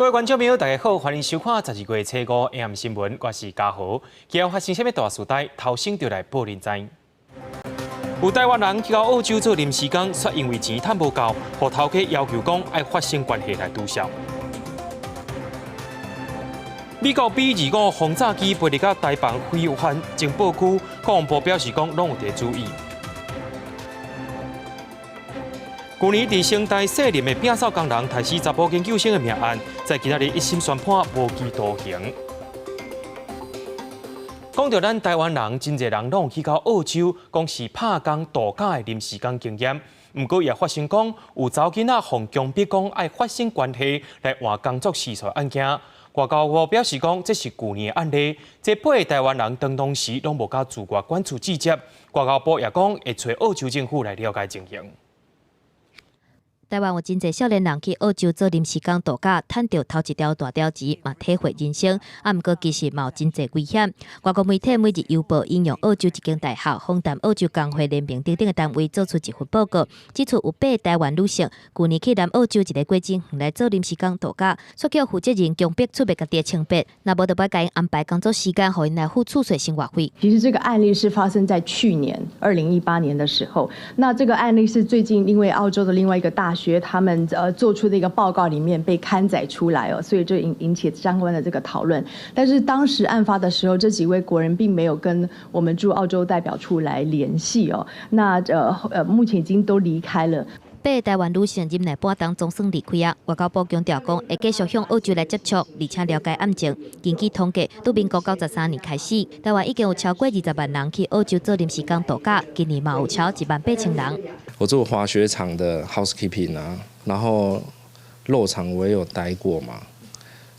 各位觀眾朋友，大家好，歡迎收看12月初五 AM 新聞，我是嘉豪。今日發生啥物大事代，頭先就來報恁知。有台灣人去到澳洲做臨時工，卻因為錢趁無夠，予頭家要求講愛發生關係來拄銷。美國 B-25轟炸機飛入到台北非法情報區，國防部表示講攏有佇注意。舊年佇成大士林的摒掃工人刣死查埔研究生的命案，在今仔日一審宣判無期徒刑。講著咱台灣人，真濟人攏有去到澳洲，講是拍工度假的臨時工經驗。毋過也發生講有查某囡仔予強迫講愛發生關係來換工作時數案件。外交部表示講，這是舊年的案例，這八个台灣人當當時攏無共駐外館處接觸。外交部也講會揣澳洲政府來了解情形。台灣有真濟少年人去澳洲做臨時工度假，趁著頭一條大條錢，嘛體會人生。啊，毋過其實嘛有真濟危險。外國媒體每日郵報引用澳洲一間大學訪談澳洲工會聯盟等等的單位，做出一份報告，指出有八个台灣女性舊年去南澳洲一个果真園來做臨時工度假，卻予負責人強迫出賣家己的性別，若無就欲共𪜶安排工作時間，予𪜶來付厝稅生活費。其實這個案例是發生在去年2018年的時候，那這個案例是最近因為澳洲的另外一個大學他們做出的一個報告裡面被刊載出來哦，所以就引起相關的這個討論。但是當時案發的時候，這幾位國人並沒有跟我們駐澳洲代表處來聯繫哦。那目前已經都離開了。八个台灣女性忍耐半冬總算離開啊！外交部強調講，會繼續向澳洲來接觸，而且了解案情。根據統計，對民國93年開始，台灣已經有超過20萬人去澳洲做臨時工度假，今年嘛有超1萬8千人。我做滑雪場的 housekeeping 啊，然後肉場我也有待過嘛，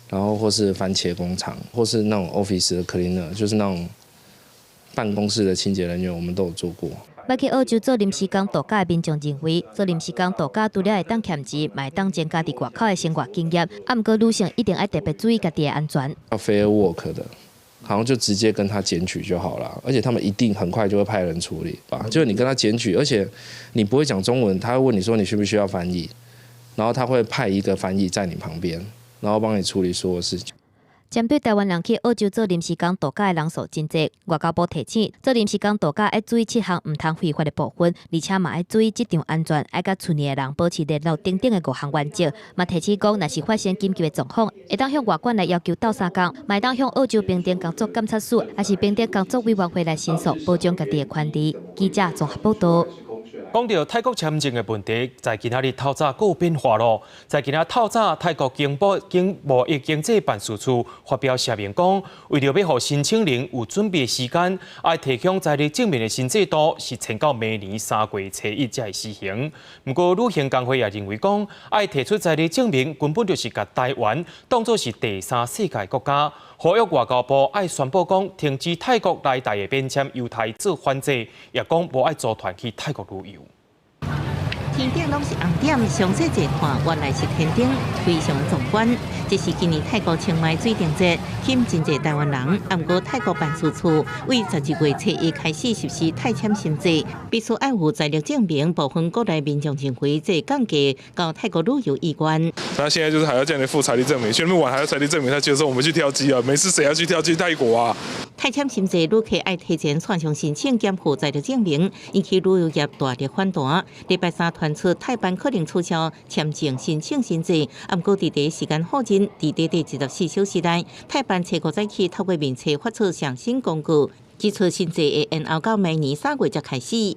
然後或是番茄工廠，或是那種 office 的 cleaner，就是那種辦公室的清潔人員，我們都有做過。欲去澳洲做臨時工度假的民眾認為，做臨時工度假除了會當儉錢，嘛會當增加佇外口的生活經驗。啊，毋過女性一定愛特別注意家己的安全。要 fair work 的，好像就直接跟他檢舉就好了，而且他們一定很快就會派人處理吧。就是你跟他檢舉，而且你不會講中文，他會問你說你需不需要翻譯，然後他會派一個翻譯在你旁邊，然後幫你處理所有事情。針對台灣人去澳洲做臨時工度假的人數真濟，外交部提醒，做臨時工度假愛注意七項毋通違法的部分，而且嘛愛注意職場安全，愛佮厝內的人保持聯絡等等的五項原則。嘛提醒講，若是發生緊急的狀況，會當向外館來要求鬥相共，嘛會當向澳洲平等工作監察署，抑是平等工作委員會來申訴，保障家己的權利。記者綜合報道。講著泰國簽證的問題，在今仔日透早閣有變化咯。在今仔透早，泰國經貿經貿易經濟辦事處發表聲明講，為著欲予申請人有準備時間，愛提供財力證明的新制度是延到明年3月初1才會施行。毋過旅行工會也認為講，愛提出財力證明根本就是共台灣當做是第三世界國家。呼籲外交部愛宣布講停止泰國來台的免簽優待做反制，也講無愛組團去泰國旅遊。天頂攏是紅點，詳細一看，原來是天燈，非常壯觀。這是今年泰國清邁水燈節，吸引真濟台灣人。毋過泰國辦事處為12月初1開始實施泰簽新制，必須愛有財力證明。部分國內民眾認為這降低到泰國旅遊意願。他現在就是還要叫你附財力證明，去那邊玩還要財力證明，他覺得說我們去跳機啊，沒事誰要去跳機泰國啊？泰簽新制旅客愛提前線上申請兼附財力證明，引起旅遊業大力反彈。禮拜三傳出泰辦可能取消簽證申請新制，毋過佇第一時間否認，佇短短24小時內，泰辦初五早起透過面冊發出上新公告，指出新制會延後到明年3月才開始。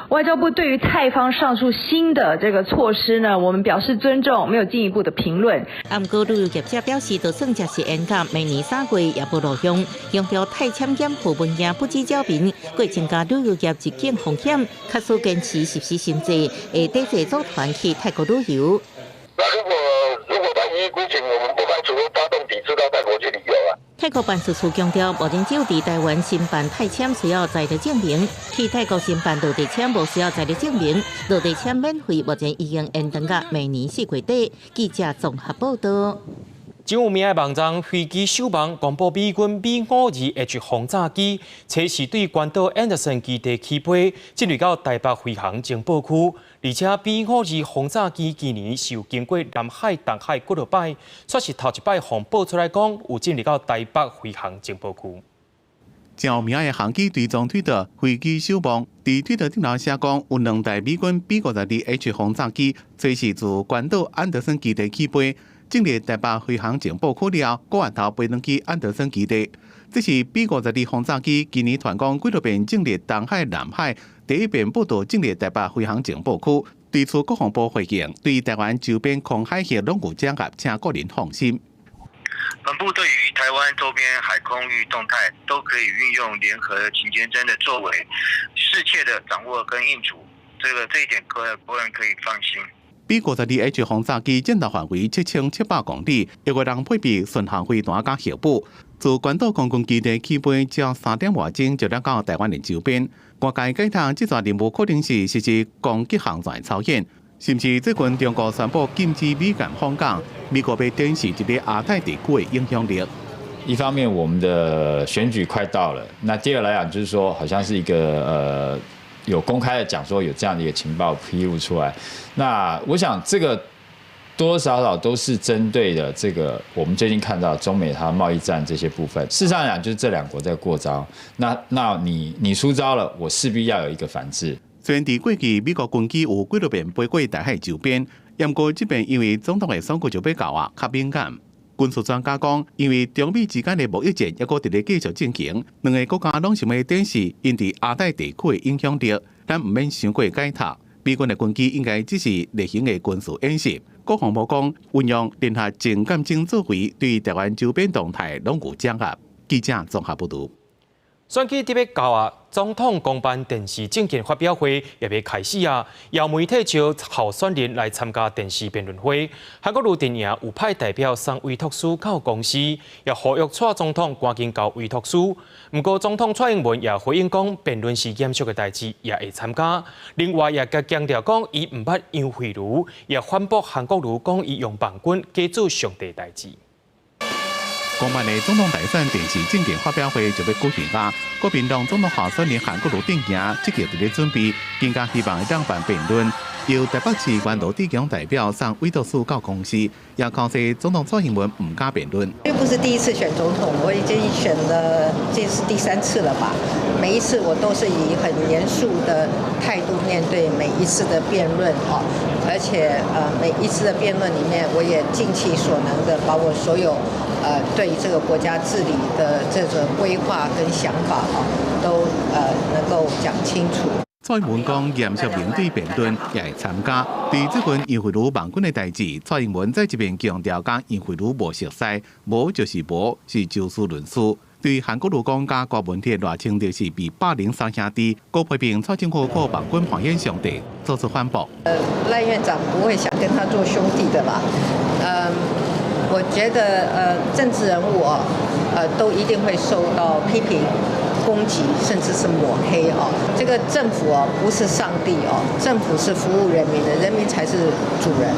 外交部對於泰方上述新的這個措施呢，我們表示尊重，沒有進一步的評論。毋過旅遊業者表示，就算這是延到明年3月也無路用，強調泰簽檢附文件不止擾民，閣增加旅遊業入境風險，假使堅持實施新制，會抵制組團去泰國旅遊。那如果他一意孤行，我們不排除會發動抵制到泰國去旅遊啊。泰國辦事處強調，目前只有佇台灣申辦泰簽需要財力證明，去泰國申辦落地簽無需要財力證明，落地簽免費，目前已經延長到明年4月底。記者綜合報道。真有名的網站飛機首網公布美軍 B-52 H 轟炸機，測試對關島安德森基地起飛，進入到台北飛航情報區。而且 B-52轟炸機今年是有經過南海、東海幾落擺，煞是頭一擺予報出來講有進入到台北飛航情報區。真有名的航機追蹤推特飛機首網，佇推特頂頭寫講，有兩台美軍 B-52 H 轟炸機，隨時自關島安德森基地起飛，進入台北飛航情報區了，閣回頭飛轉去安德森基地。這是 B-52轟炸機今年傳講幾落遍進入東海、南海，第一遍報導進入台北飛航情報區。對此，國防部回應，對台灣周邊空海域攏有掌握，請國人放心。本部對於台灣周邊海空域動態，都可以運用聯合情監偵的作為，適切的掌握跟應處，這一點國人可以放心。 B-52 H 轟炸機戰鬥範圍7700公里，一個人配備巡航飛彈佮核武，自關島空軍基地起飛，只要3點外鐘就來到台灣的周邊。外界解讀這段任務可能是實施攻擊航線操演，甚至最近中國宣布禁止美艦訪港，美國欲展示佇咧亞太地區的影響力。一方面，我們的選舉快到了，那第二來講，就是說，好像是一個有公開的講說有這樣的一個情報披露出來，那我想這個多多少少都是針對的這個我們最近看到中美它貿易戰這些部分。事實上講，就是這兩國在過招，那你出招了，我勢必要有一個反制。雖然佇過去美國軍機有幾落遍飛過台海周邊，毋過這遍因為總統的選舉就欲到啊，較敏感。軍事專家講，因為中美之間的貿易戰猶閣佇咧繼續進行，兩个國家攏想欲展示𪜶佇亞太地區的影響力，咱毋免傷過解讀。美軍的軍機應該只是例行的軍事演習。國防部講，運用聯合情監偵作為，對台灣周邊動態攏有掌握。記者綜合報導。選舉欲到啊，總統公辦電視政見發表會也欲開始啊，由媒體招候選人來參加電視辯論會。韓國瑜陣營有派代表送委託書到公司，也呼籲蔡總統趕緊交委託書。毋過總統蔡英文也回應講，辯論是嚴肅的代誌，也會參加。另外也閣強調講，伊毋捌楊蕙如，也反駁韓國瑜講伊用網軍假做上帝代誌。公辦的總統大選電視政見發表會就欲舉行啊！國民黨總統候選人韓國瑜陣營積極佇咧準備，更加希望會當辦辯論。由台北市原羅志強代表送委託書到公司，也考說總統蔡英文毋敢辯論。又不是第一次選總統，我已經選了，這是第三次了吧？每一次我都是以很嚴肅的態度面對每一次的辯論哦，而且每一次的辯論裡面，我也盡其所能的把我所有對於這個國家治理的這個規劃跟想法啊，都能夠講清楚。蔡英文講嚴肅面對辯論，也會參加。對最近楊蕙如網軍的代誌，蔡英文再一遍強調，佮楊蕙如無熟似，無就是無，是就事論事。對韓國瑜講佮郭文鐵賴清德是被霸凌三兄弟，閣批評蔡政府靠網軍扮演上帝，做出反駁。賴院長不會想跟他做兄弟的吧？嗯，我覺得政治人物哦，都一定會受到批評、攻擊，甚至是抹黑哦。這個政府哦，不是上帝哦，政府是服務人民的，人民才是主人。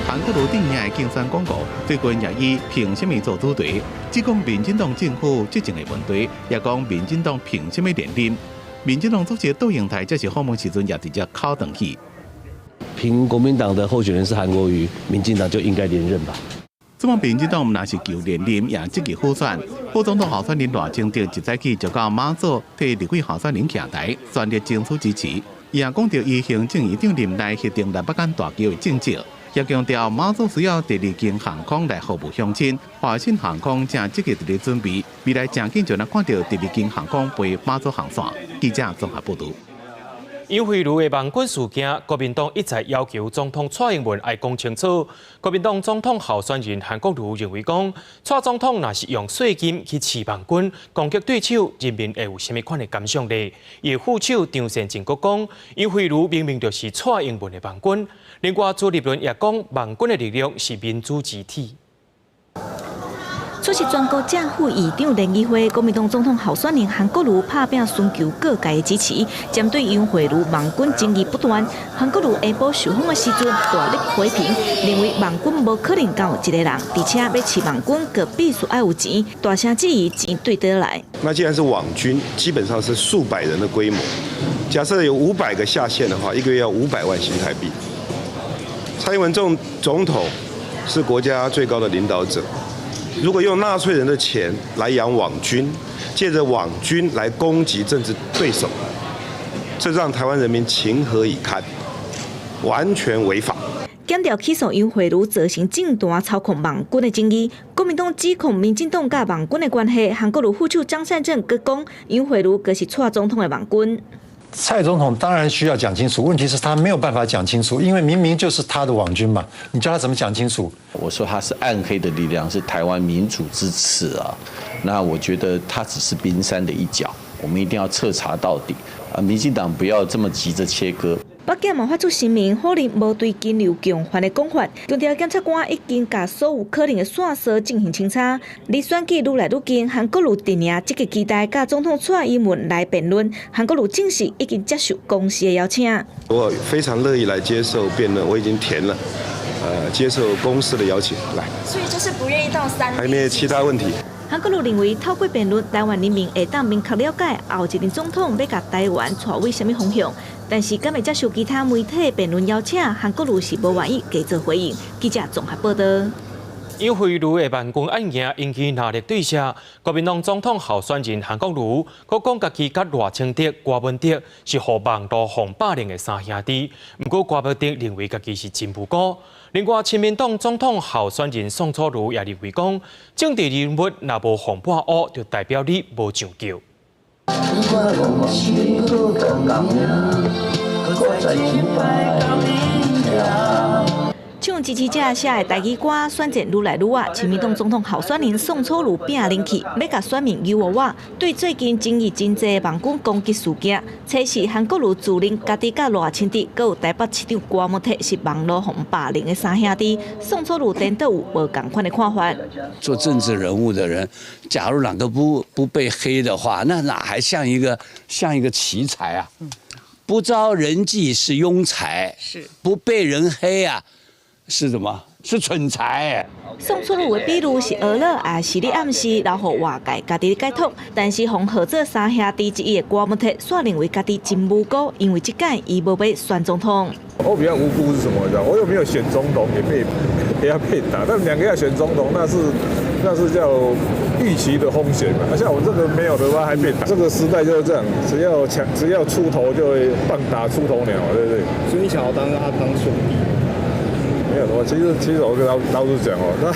韓國瑜陣營的競選廣告最近也以憑啥物做主題，只講民進黨政府執政的問題，也講民進黨憑啥物連任。民進黨主席杜英台這是訪問時陣也直接口轉去。憑國民黨的候選人是韓國瑜，民進黨就應該連任吧？這擺民進黨毋但是求連任，也積極輔選。副總統候選人賴清德一早起就到馬祖替立委候選人徛台，全力爭取支持。伊也講著伊行政院長任內核定南北間大橋的政績，也強調馬祖需要第二間航空來服務鄉親。華信航空正積極佇咧準備，未來誠緊就能看著第二間航空飛馬祖航線。記者綜合報導。楊蕙如的網軍事件，國民黨一再要求總統蔡英文愛講清楚。國民黨總統候選人韓國瑜認為講，蔡總統若是用稅金去飼網軍攻擊對手，人民會有啥物款的感想呢？伊副手張善政閣講，楊蕙如明明就是蔡英文的網軍。另外朱立倫也講，網軍的力量是民主之體。出席全國正副議長聯誼會，國民黨總統候選人韓國瑜拍拚尋求各界的支持，針對楊蕙如網軍爭議不斷，韓國瑜下晡受訪的時陣大力批評，認為網軍無可能敢有一個人，而且欲飼網軍，閣必須愛有錢，大聲質疑錢對佗來。那既然是網軍，基本上是數百人的規模，假設有500個下線的話，一個月要500萬新台幣。蔡英文總統是國家最高的領導者。如果用納稅人的錢來養網軍，借著網軍來攻擊政治對手，這讓台灣人民情何以堪？完全違法。檢調起訴楊蕙如造成政壇操控網軍的爭議，國民黨指控民進黨佮網軍的關係，韓國瑜副手張善政閣講楊蕙如閣是蔡總統的網軍。蔡總統當然需要講清楚，問題是他沒有辦法講清楚，因為明明就是他的網軍嘛，你叫他怎麼講清楚？我說他是暗黑的力量，是台灣民主之恥啊！那我覺得他只是冰山的一角，我們一定要徹查到底啊！民進黨不要這麼急着切割。北檢嘛發出聲明，否認無對金流共犯的講法，強調檢察官已經共所有可能的線索進行清查。離選舉愈來愈近，韓國瑜陣營積極期待佮總統蔡英文來辯論。韓國瑜證實已經接受公視的邀請。我非常樂意來接受辯論，我已經填了，接受公視的邀請來。所以就是不願意到三。還沒有其他問題。韓國瑜認為，透過辯論，台灣人民會當明確了解後一任總統欲共台灣帶往啥物方向。但是，敢會接受其他媒體辯論邀請，韓國瑜是無願意加做回應。記者綜合報道。楊蕙如的網軍案件引起熱烈對峙，國民黨總統候選人韓國瑜，閣講家己佮賴清德、郭文德是予網路予霸凌的三兄弟。毋過郭文德認為家己是真無辜。另外，親民黨總統候選人宋楚瑜也認為講，政治人物若無予抹烏，就代表你無上救。唱支持者寫的台語歌，選戰愈來愈熱。親民黨總統候選人宋楚瑜拼人氣，欲共選民揪烏我。對最近爭議真濟網軍攻擊事件，測試韓國瑜自認家己佮賴清德，閣有台北市長郭文德是網路予霸凌的三兄弟。宋楚瑜顛倒有無仝款的看法。做政治人物的人，假如兩個不被黑的話，那哪還像一個奇才啊？不招人忌是庸才，是不被人黑啊？是什麼？是蠢材。宋楚瑜的比喻是娛樂，也是咧暗示，留予外界家己解讀。但是，予號做三兄弟之一的郭文德，煞認為家己真無辜，因為這屆伊無欲選總統。我比較無辜是什麼？我又沒有選總統，也要被打。但兩個要選總統，那是叫預期的風險嘛。像我這個沒有的話，還被打。這個時代就是這樣，只要出頭就會棒打出頭鳥，對不對？所以你想要當他當兄弟？沒有，我其實我跟老實講哦，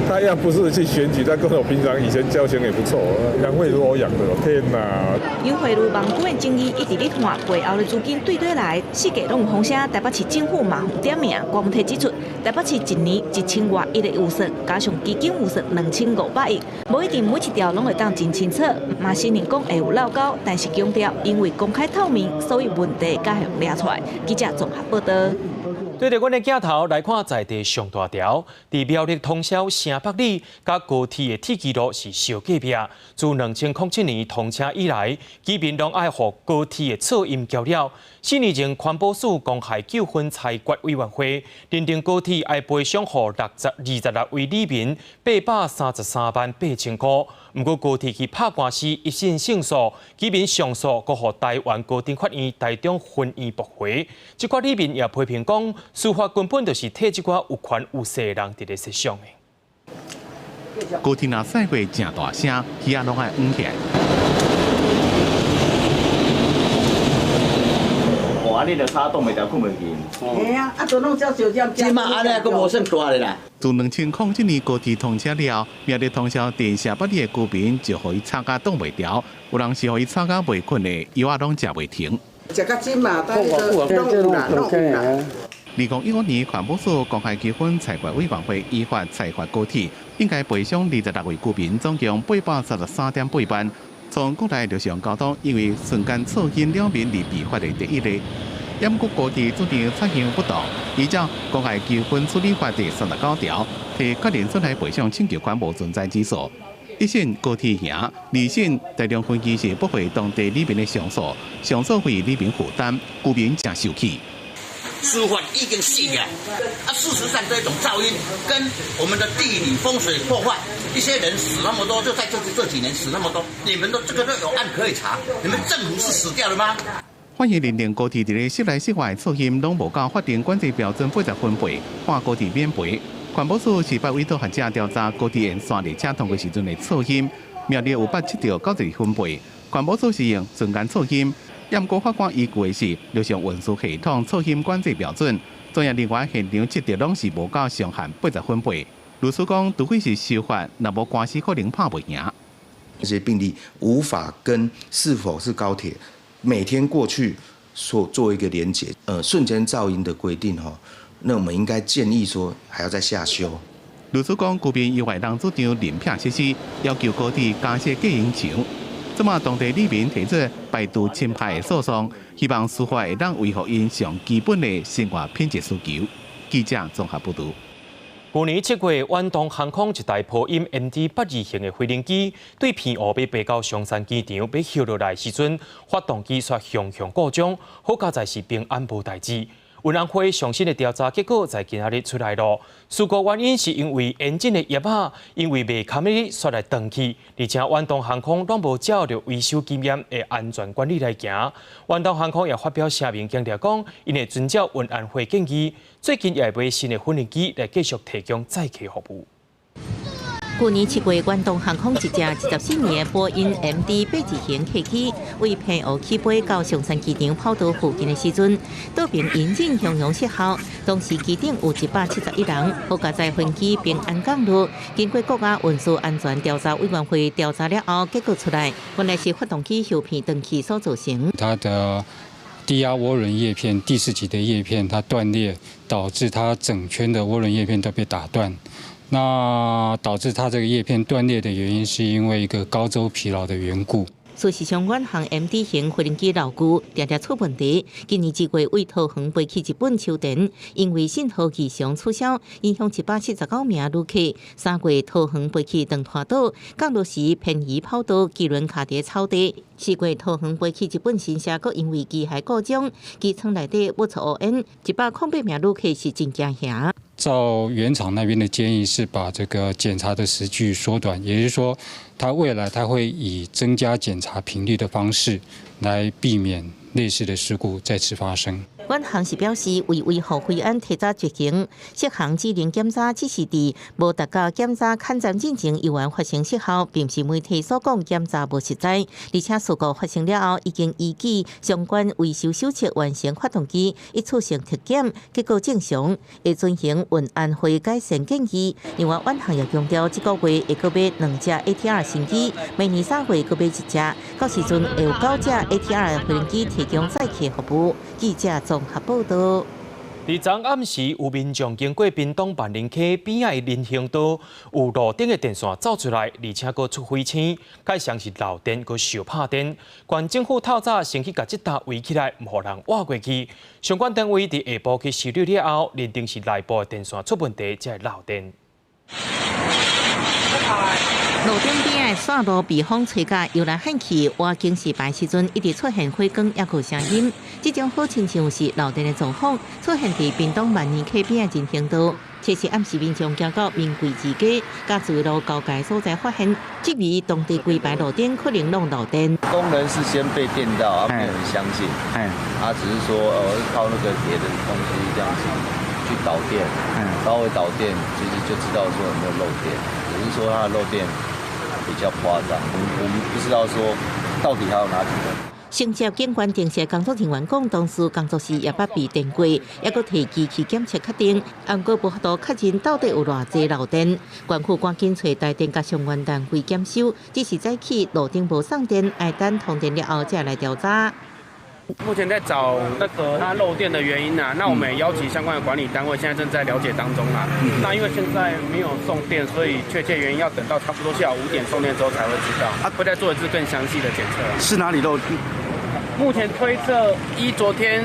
他要不是去選舉，他跟我平常以前交情也不錯。楊蕙如我養的，天哪！楊蕙如網軍的爭議一直咧拖，背後的資金對佗來，四界攏有風聲。台北市政府嘛予點名，郭文德指出，台北市一年1000外億的預算，加上基金預算2500億，無一定每一條攏會當真清楚。嘛承認講會有漏溝，但是強調因為公開透明，所以問題才會掠出來。記者綜合報道。對著阮的鏡頭來看，在地上大條，佇苗栗通霄城北里，佮高鐵的鐵支路是相隔壁。自2007年通車以來，居民攏愛予高鐵的噪音攪擾。4年前，環保署公害糾紛裁決委員會認定高鐵愛賠償予26位里民833萬8千箍。毋過高鐵去拍官司一審勝訴，居民上訴，閣予台灣高等法院台中分院駁回。這寡里民也批評講，司法根本就是替這寡有權有勢的人佇咧設想的。高鐵若駛過誠大聲，耳仔攏愛捂起來。啊！你著早擋袂牢，睏袂去。嘿啊，啊，都攏遮少點。這馬按呢，閣無算大咧啦。自2007年高鐵通車了，苗栗通霄佇城北里的居民就予伊吵甲擋袂牢，有人是予伊吵甲袂睏的，藥仔攏食袂停。食較緊嘛，但是攏有啦，攏有啦。2015年，環保署公害糾紛裁決委員會依法裁決高鐵應該賠償26位居民總共833.8萬。從國內陸上交通因為瞬間噪音擾民而被罰的第一例。毋過高鐵主張採用不當，依照公害糾紛處理法第39條，提確認損害賠償請求權無存在之訴。一審高鐵贏，二審大龍飛機是駁回當地里民的上訴，上訴費里民負擔，居民誠受氣。司法已經死了，啊，事實上這種噪音跟我們的地理風水破壞，一些人死那麼多，就在這幾年死那麼多，你們都這個都有案可以查，你們政府是死掉了嗎？法院認定高鐵佇咧室內室外噪音攏無到法定管制標準80分貝，判高鐵免賠。環保署是派委託學者調查高鐵沿線列車通過時陣的噪音，苗栗有捌測著92分貝。環保署是用瞬間噪音，毋過法官依據的是陸上運輸系統噪音管制標準，專業人員現場測著攏是無到上限80分貝。律師講，除非是修法，若無官司可能拍袂贏。這些病例無法跟是否是高鐵每天過去所做一個連結，瞬間噪音的規定，吼。那我們應該建議說，還要再下修。律師講，居民以外人主張另闢設施，要求高鐵加設隔音牆。這馬當地里民提出排除侵害的訴訟，希望司法會當維護𪜶上基本的生活品質需求。記者綜合報導。舊年7月，遠東航空一台波音 MD-82型的飛行機對澎湖欲飛到松山機場欲歇落來時陣，發動機煞雄雄故障，好佳哉是平安無代誌。運安會上新的調查結果在今仔日出來囉。事故原因是因為引擎的葉仔因為袂堪的煞來斷去，而且遠東航空攏無照著維修經驗的安全管理來行。遠東航空也發表聲明強調講，𪜶會遵照運安會建議，最近也會買新的訓練機來繼續提供載客服務。舊年7月，遠東航空一架24年的波音 MD-82型客機，為澎湖起飛到松山機場跑道附近的時陣，倒爿引擎雄雄失效。當時機頂有171人，好佳哉飛機平安降落。經過國家運輸安全調查委員會調查了後，結果出來，原來是發動機葉片斷去所造成。它的低壓渦輪葉片第四級的葉片它斷裂，導致它整圈的渦輪葉片都被打斷。那導致它這個葉片斷裂的原因，是因為一個高周疲勞的緣故。事實上，遠航 MD 型飛行機老舊，定定出問題。今年1月為桃園飛去日本秋田，因為信號異常取消，影響179名旅客。3月桃園飛去長灘島，降落時偏移跑道，機輪卡佇草地。4月桃園飛去日本新社，閣因為機械故障，機艙內底冒出烏煙，108名旅客是真驚嚇。照原廠那邊的建議是把這個檢查的時距縮短，也就是說，它未來它會以增加檢查頻率的方式來避免類似的事故再次發生。遠航是表示，為維護飛安提早執行適航指令檢查，只是佇無達到檢查坎站進前猶原發生失效，並毋是媒體所講檢查無實在。而且事故發生了後，已經依據相關維修手冊完成發動機一次性體檢，結果正常，會遵行運安會改善建議。另外，遠航也強調，這個月會閣買兩架 ATR 新機，明年3月閣買一架，到時陣會有九架 ATR 飛機提供載客服務。記者綜合報道。佇昨暗時，有民眾經過屏東萬寧溪邊仔的人行道，有路頂的電線走出來，而且閣出火星，蓋上是漏電閣燒拍電。縣政府透早先去共這搭圍起來，毋予人倚過去。相關單位佇下晡去修理了後，認定是內部的電線出問題，才會漏電。路頂邊的線路被風吹甲搖來晃去，倚警示牌時陣一直出現火光，抑閣有聲音。這種好親像是漏電的狀況，出現佇屏東萬寧溪邊的人行道。測試暗時民眾行到民貴二街，佮自由路交界所在發現，質疑當地規排路頂可能攏漏電。工人是先被電到，啊，沒有人相信，他只是說，靠那個鐵的東西這樣子去導電，稍微導電，其實就知道說有沒有漏電，只是說它的漏電比較誇張，我們不知道說到底還有哪幾根。承接警官定線工作人員講，當時工作時也捌被電過，抑閣提機器檢測確定，毋過無法度確認到底有偌濟漏電。縣府趕緊揣台電佮相關單位檢修，只是早起路頂無送電，愛等通電了後才來調查。目前在找那個它漏電的原因啊，那我們也邀請相關的管理單位，現在正在了解當中啦。那因為現在沒有送電，所以確切原因要等到差不多下午5點送電之後才會知道。會再做一次更詳細的檢測。是哪裡漏？目前推測依昨天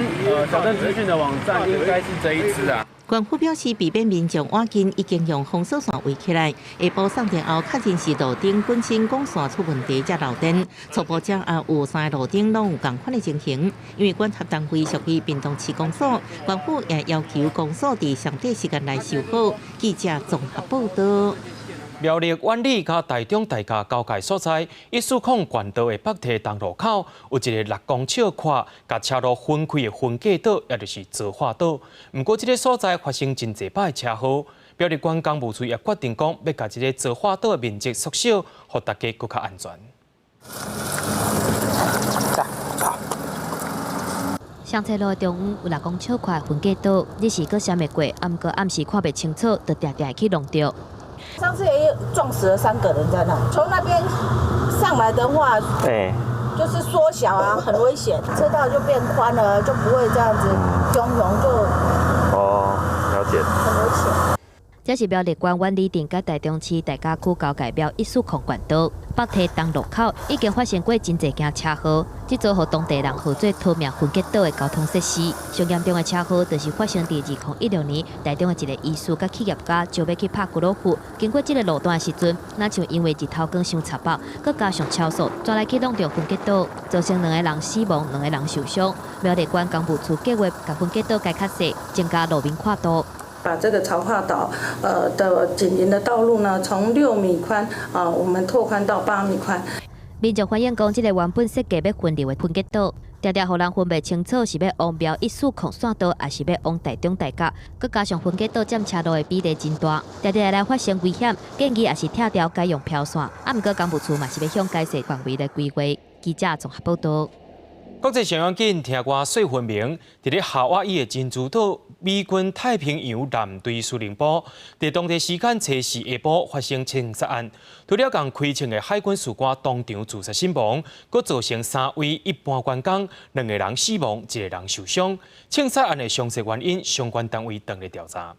小鎮資訊的網站，應該是這一支啊。縣府表示，避免民眾倚近，已經用封鎖線圍起來。下晡送電後，確認是路燈本身管線出問題才漏電。初步查也有三个路燈攏有仝款的情形。因為管轄單位屬於屏東市公所，縣府也要求公所佇相對時間內修好。記者綜合報道。苗栗苑里佮台中大甲交界所在，140縣道的北堤東路口，有一个6公尺寬、共車路分開的分隔島，也就是造化島。毋過，這个所在發生真濟擺車禍，苗栗縣工務處也決定講，欲共這个造化島的面積縮小，予大家閣較安全。走走。雙冊路中央有6公尺寬的分隔島，日時閣閃會過，毋過暗時看袂清楚，就定定會去挵著。上次也撞死了三個人在那，從那邊上來的話，就是縮小啊，很危險，車道就變寬了，就不會這樣子洶湧就。哦，了解。很危險。這是苗栗縣苑裡鎮佮台中市大甲區交界廟140縣道北堤東路口，已經發生過真濟件車禍，這座予當地人號做逃命分隔島的交通設施。上嚴重的車禍就是發生佇2016年，台中的一個醫師佮企業家就欲去拍高爾夫，經過這个路段的時陣，若像因為日頭光傷插目，閣加上超速，跩來去挵著分隔島，造成兩个人死亡，兩个人受傷。苗栗縣工務處計劃共分隔島改較細，增加路面闊度。把這個槽化島的緊鄰的道路呢，從6米寬啊，我們拓寬到8米寬。民眾反映講，這个原本設計欲分流的分隔島，定定予人分袂清楚是欲往苗140線道，抑是欲往台中大甲。閣加上分隔島佔車路的比例真大，定定會來發生危險，建議也是拆掉改用飄線。啊，毋過工務處嘛是欲向改細範圍來規劃。記者綜合報道。國際上要緊，聽歌細分明，佇咧夏威夷的珍珠島，美軍太平洋艦隊司令部，佇當地時間初四下晡發生槍殺案，除了共開槍的海軍士官當場自殺身亡，閣造成三位一般員工兩个人死亡，一个人受傷。槍殺案的詳細原因，相關單位正咧調查。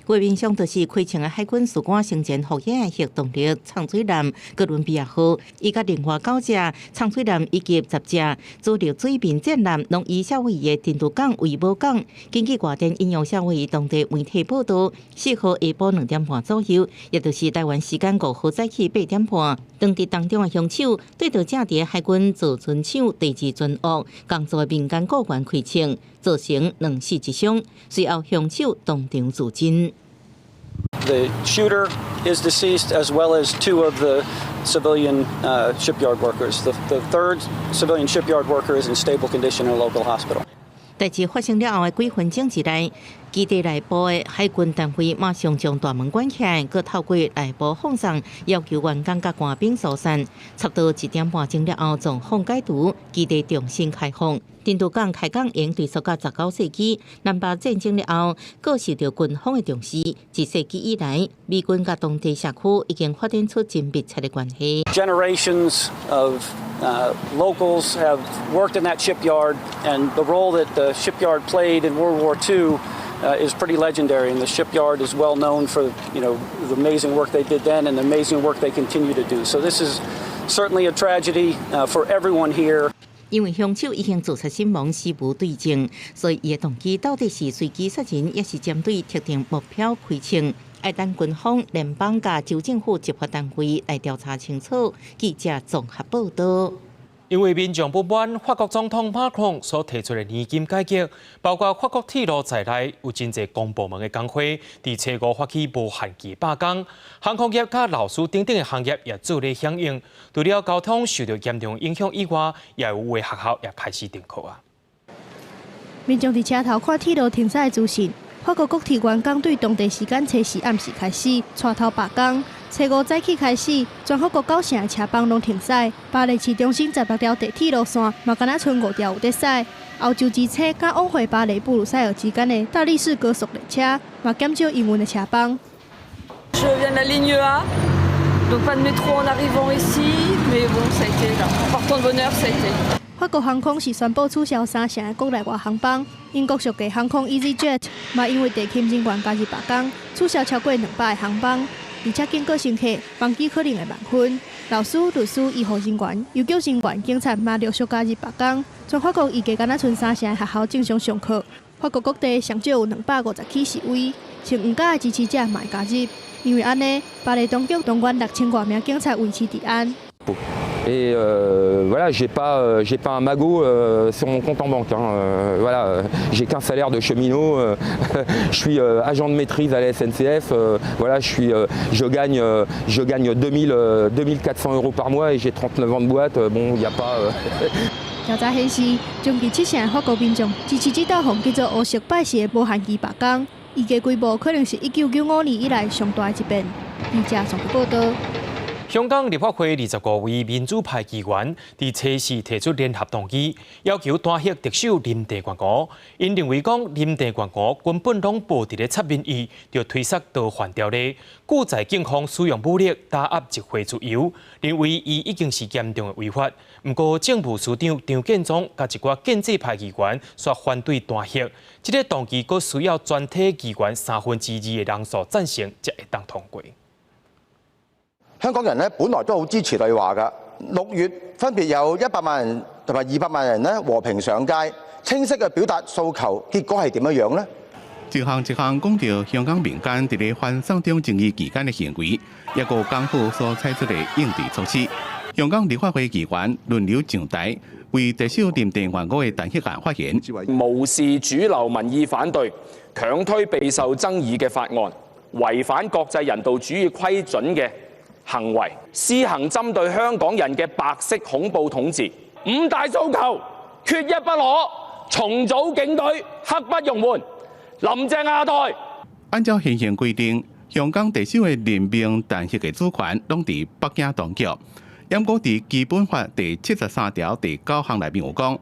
畫面上就是開槍的海軍士官先前服役的核動力藏水艦哥倫比亞號，伊佮另外九隻藏水艦以及10隻主力水面戰艦，攏以夏威夷的珍珠港為母港。根據外電引用夏威夷當地媒體報道，4號下晡2點半左右，也就是台灣時間5號早起8點半，當地當中的兇手對著正佇海軍造船廠第二船塢工作的民間僱員開槍，造成兩死一傷。隨後兇手當場自盡。 The shooter is deceased, as well as two of the civilian shipyard workers. The third civilian shipyard worker is in stable condition in a local hospital. 代誌發生了後的幾分鐘之內，基地內部的海軍單位馬上將大門關起來，閣透過內部放送要求員工佮官兵疏散。差不多1點半鐘了後，狀況解除，基地重新開放。珍珠港開港應追溯到19世紀，南北戰爭了後，閣受著軍方的重視。一世紀以來，美軍佮當地社區已經發展出真密切的關係。 Generations of locals have worked in that shipyard, and the role that the shipyard played in World War II is pretty legendary. And the shipyard is well known for the amazing work they did then and the amazing work they continue to do. So this is certainly a tragedy for everyone here. 因為兇手已經自殺身亡，死無對證，所以伊的動機到底是隨機殺人，抑是針對特定目標開槍？愛等軍方、聯邦佮州政府執法單位來調查清楚。記者綜合報道。因為民眾不滿法國總統馬克龍所提出的年金改革，包括法國鐵路在內，有真濟公部門的工會，佇初五發起無限期罷工，航空業佮老師等等的行業也做咧響應。除了交通受著嚴重影響以外，也有的學校也開始停課啊。民眾佇車頭看鐵路停駛的資訊，法國國鐵員工對當地時間初四暗時開始帶頭罷工。初五早起開始，全法國九成的車班攏停駛。巴黎市中心16條地鐵路線嘛，干焦賰5條有佇駛。歐洲之星佮往回巴黎布魯塞爾之間的大力士高速列車嘛減少營運的車班。 Je viens de la ligne A, donc pas de métro en arrivant ici, mais bon, ça a été, en partant de bonne heure, ça a été. 法國航空是宣布取消三成的國內外航班，英國屬地航空 EasyJet 嘛因為地勤人員加入罷工，取消超過200個航班，而且警告乘客班機可能會慢分。老師、律師、醫護人員、遊擊人員、警察嘛陸續加入罷工。全法國預計敢若賰三成的學校正常上課。法國各地上少有250起示威，穿黃甲的支持者嘛會加入。因為按呢，巴黎當局動員6000外名警察維持治安。 Et voilà, j'ai pas un magot sur mon compte en banque, hein. Voilà, j'ai qu'un salaire de cheminot. Je suis agent de maîtrise à la SNCF. Voilà, je gagne 2000, 2400 € par mois et j'ai 39 ans de boîte. Bon, il n'y a pas. 調查顯示，將近七成的法國民眾支持這道予叫做烏色拜四的無限期罷工，預計規模可能是1995年以來上大的一遍。記者綜合報道。香港立法會25位民主派議員佇初四提出聯合動議，要求彈劾特首林鄭月娥。𪜶認為講林鄭月娥根本攏無佇咧插民意，就推捒逃犯條例，故在警方使用武力打壓集會自由，認為伊已經是嚴重的違法。毋過政務司長張建宗佮一寡建制派議員煞反對彈劾，這个動議閣需要全體議員二三分之的人數贊成，才會當通過。香港人咧本來都好支持對話㗎。6月分別有100萬人同埋200萬人咧和平上街，清晰嘅表達訴求，結果係點樣樣呢？一項一項講著香港民間佇咧反送中爭議期間的行為，抑閣港府所採取的應對措施。香港立法會議員輪流上台，為特首林鄭月娥的彈劾案發言。無視主流民意反對，強推備受爭議嘅法案，違反國際人道主義規準嘅行為，施行針對香港人嘅白色恐怖統治。五大訴求缺一不可，重組警隊刻不容緩。林鄭下台。按照現行規定，香港特首的任命彈劾的主權攏佇北京當局。毋過佇基本法第73條第九項內面有講，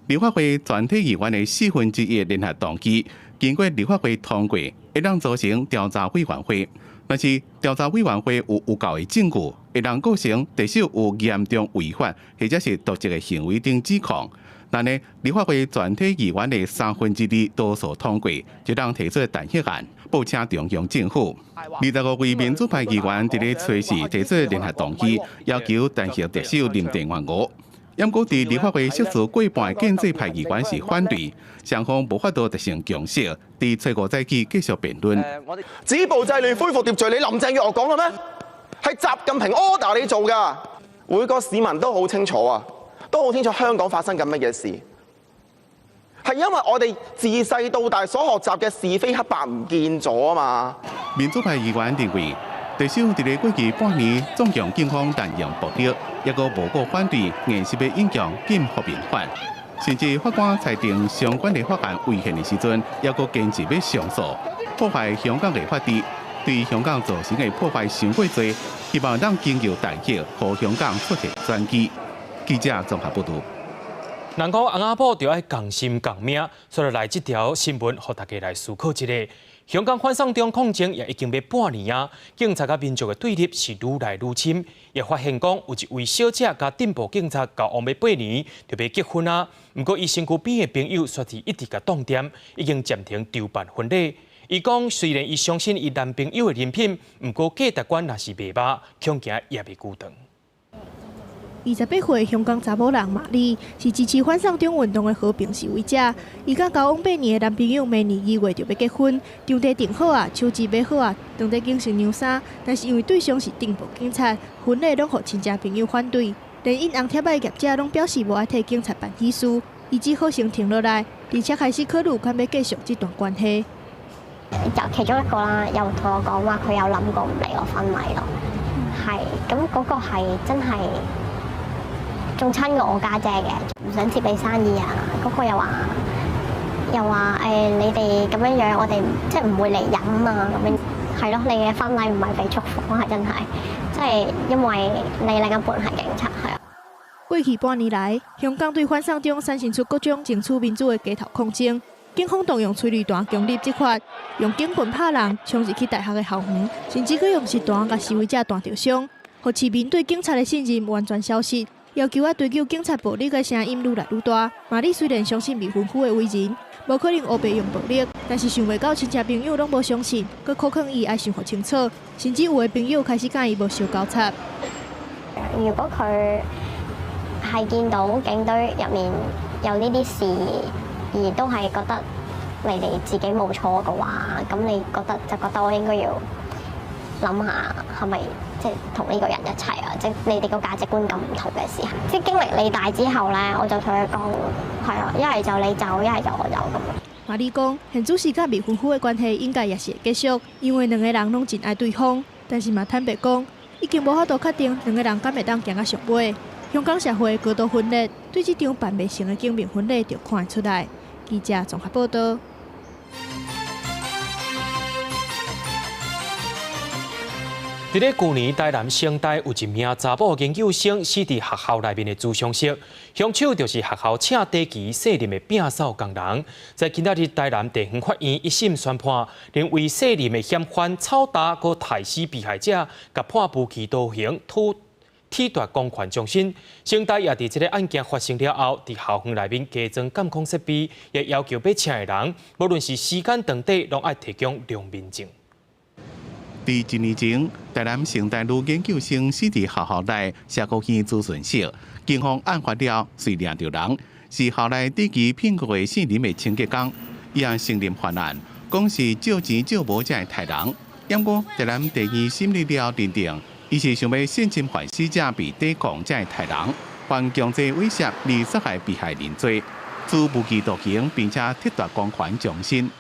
立法會全體議員的四分之一聯合動議，經過立法會通過，會當組成調查委員會。若是調查委員會有有夠的證據，會當構成特首有嚴重違法或者是瀆職的行為等指控，但呢，立法會全體議員的三分之二多數通過，就當提出彈劾案，報請中央政府。25位民主派議員佇咧初四提出聯合動議，要求彈劾特首林鄭月娥。毋過佇立法會席次過半的建制派議員是反對，雙方無法度達成共識，佇初五早起繼續辯論。止暴制亂、恢復秩序，你林鄭月娥講嘅咩？係習近平 order 你做㗎。每個市民都好清楚啊，都好清楚香港發生緊乜嘢事。係因為我哋自細到大所學習嘅是非黑白唔見咗啊嘛。民主派議員認為，特首佇咧過去半年縱容警方濫用暴力，抑閣無顧反對，硬是欲引用禁復民法，甚至法官裁定相關的法案違憲的時陣，抑閣堅持欲上訴，破壞香港的法治，對香港造成的破壞傷過濟，希望當經由彈劾，予香港出現轉機。記者綜合報導。人講翁仔某著愛仝心仝命，所以來這條新聞，予大家來思考一下。香港反送中抗爭也已經欲半年啊，警察佮民眾的對立是愈來愈深。也發現講有一位小姐佮鎮暴警察交往欲8年，就欲結婚啊。毋過伊身軀邊的朋友煞是一直共擋恬，已經暫停籌辦婚禮。伊講雖然伊相信伊男朋友的人品，毋過價值觀若是袂合，恐驚也袂久長。28歲香港查某人瑪麗是支持反送中運動的和平示威者。伊佮交往八年的男朋友明年2月就欲結婚，場地訂好啊，手指買好啊，當地揀新娘衫，但是因為對象是鎮暴警察，婚禮攏予親戚朋友反對，連印紅帖仔的業者攏表示無愛替警察辦喜事，伊只好先停落來，而且開始考慮敢欲繼續這段關係。就其中一個啦，又同我講話佢有諗過唔嚟我婚禮咯，係咁嗰個係真係仲親過我家姐嘅，唔想接你生意啊！嗰個又話你哋咁樣樣，我哋即係唔會嚟飲啊咁樣，係咯，你嘅婚禮唔係被祝福，係真係，即係因為你另一半係警察，係啊。過去半年來，香港對反送中產生出各種爭取民主的街頭抗爭，警方動用催淚彈強力執法，用警棍拍人，衝入去大學的校園，甚至閣用實彈共示威者彈著傷，予市民對警察的信任完全消失。要求愛追究警察暴力的聲音愈來愈大。瑪麗雖然相信未婚夫的為人，無可能烏白用暴力，但是想袂到親戚朋友攏無相信，閣苦勸伊愛想予清楚，甚至有的朋友開始佮伊無相交插。樣。如果佢係見到警隊入面有呢啲事，而都係覺得你哋自己冇錯嘅話，咁你覺得就覺得我應該要諗下係咪即係同呢個人一齊啊？即係你哋個價值觀咁唔同嘅時候，即係經歷理大之後咧，我就同佢講係啊，一係就你走，一係就我走咁。瑪麗講，現主時佮未婚夫的關係應該也是會繼續，因為兩個人攏真愛對方。但是嘛坦白講，已經無法度確定兩個人敢會當行到上尾。香港社會高度分裂，對這場辦袂成的警民婚禮就看會出來。記者綜合報道。佇咧舊年，台南成大有一名查某研究生死佇學校內面的諮商室，兇手就是學校請短期卸任的摒掃工人。在今仔日台南地方法院一審宣判，認為卸任的嫌犯臭打閣刣死被害者，共判無期徒刑，褫奪公權終身。成大也佇這個案件發生了後，佇校園內面加裝監控設備，也要求欲請的人，無論是時間長短，攏愛提供良民證。佇一年前，台南成大女研究生死佇學校內社區院諮詢室，警方案發了隨掠著人，是校內短期聘僱的卸任的清潔工，伊也承認犯案，講是借錢借無才會刣人。毋過台南地院審理了認定，伊是想欲性侵犯死者被抵抗才會刣人，犯強制猥褻而殺害被害人罪，處無期徒刑，並且剝奪公權終身。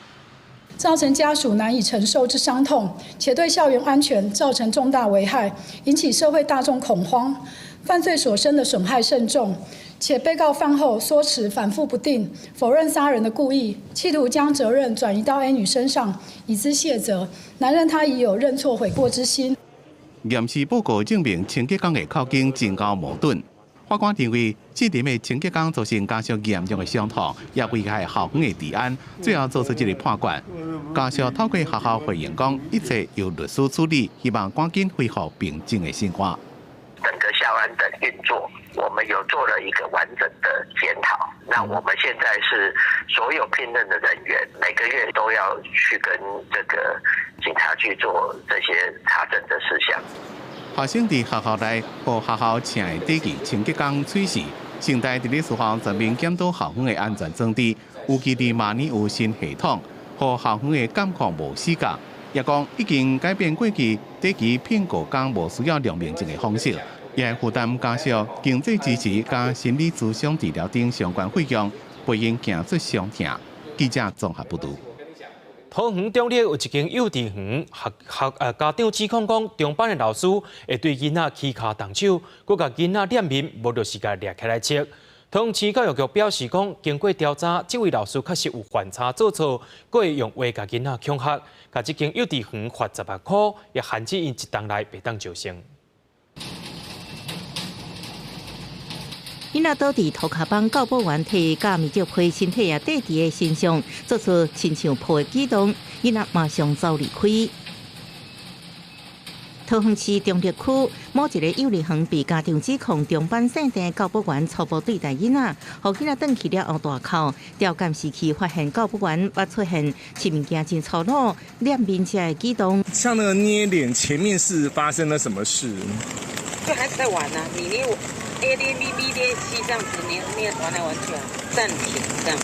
造成家屬難以承受之傷痛，且對校園安全造成重大危害，引起社會大眾恐慌。犯罪所生的損害甚重，且被告犯後說辭反覆不定，否認殺人的故意，企圖將責任轉移到 A 女身上，以資卸責，難認他已有認錯悔過之心。驗屍報告證明，清潔工的口供真夠矛盾。法官認為，卸任的清潔工造成家屬嚴重的傷痛，也危害校園的治安，最後做出這個判決。家屬透過學校回應講，一切由律師處理，希望趕緊恢復平靜的生活。整個校安的運作，我們有做了一個完整的檢討。那我們現在是所有聘任的人員，每個月都要去跟這個警察去做這些查證的事項。學生佇學校內予學校請的短期清潔工喙死，成大佇咧事後全面檢討校園的安全裝置，預計佇明年有新系統，予校園的監控無死角。也講已經改變過去短期聘僱工無需要良民證的方式，也會負擔家屬經濟支持佮心理諮商治療等相關費用，不應行出傷痛。記者綜合報導。桃園中壢有一間幼稚園學校家長指控講，中班的老師會對囡仔起跤動手，閣共囡仔臉面，無就是共掠起來切。桃園市教育局表示講，經過調查，這位老師確實有犯差做錯，閣會用話共囡仔恐嚇，共這間幼稚園罰10萬箍，也限制𪜶一冬內袂當招生。囡仔倒佇塗跤枋，教保員提膠面罩批身體也綴佇个身上，做出親像抱的舉動，囡仔馬上走離開。桃園市中壢區某一個幼兒園被家長指控中班姓鄭教保員粗暴對待囡仔，予囡仔轉去了後大哭。調監視器發現教保員捌出現飼物件真粗魯、臉面遮的舉動。像那個捏臉，前面是發生了什麼事？就孩子在玩啊，你捏我 A 捏 B，B 捏 C 這樣子捏捏玩來玩去啊，暫停這樣，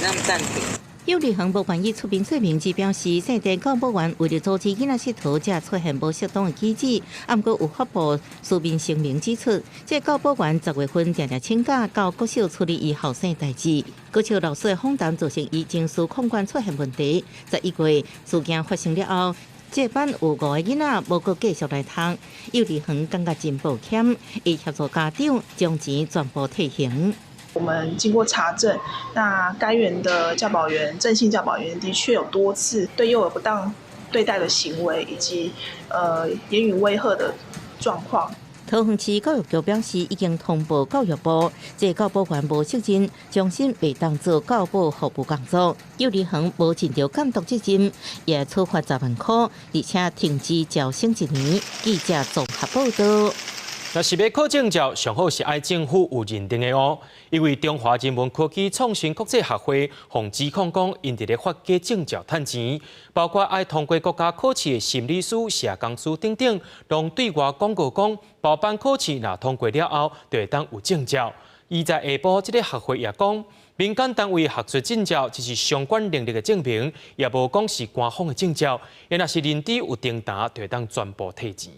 讓暫停。幼兒園無願意出面說明，只表示姓鄭教保員為著阻止囡仔𨑨迌，才出現無適當的舉止。毋過有發布書面聲明指出，這教保員10月份定定請假到國小處理伊後生代誌。國小老師的訪談造成伊情緒控管出現問題。11月事件發生了後，這班有5個囡仔無閣繼續來讀，幼兒園感覺真抱歉，會協助家長將錢全部退還。我們經過查證，那該園的教保員鄭姓教保員的確有多次對幼兒不當對待的行為，以及言語威嚇的狀況。桃園市教育局表示，已經通報教育部，這教保員無責任，終身袂當做教保服務工作。幼兒園無盡著監督責任，也處罰10萬箍，而且停止招生1年。記者綜合報道。若是欲考證照，上好是愛政府有認證的哦。因為中華人文科技創新國際學會予指控講，𪜶佇咧發假證照趁錢，包括愛通過國家考試的心理師、社工師等等，攏對外廣告講，包班考試若通過了後，就會當有證照。伊在下晡，這个學會也講，民間單位學術證照只是相關能力的證明，也無講是官方的證照。伊若是認知有訂單，就會當全部退錢。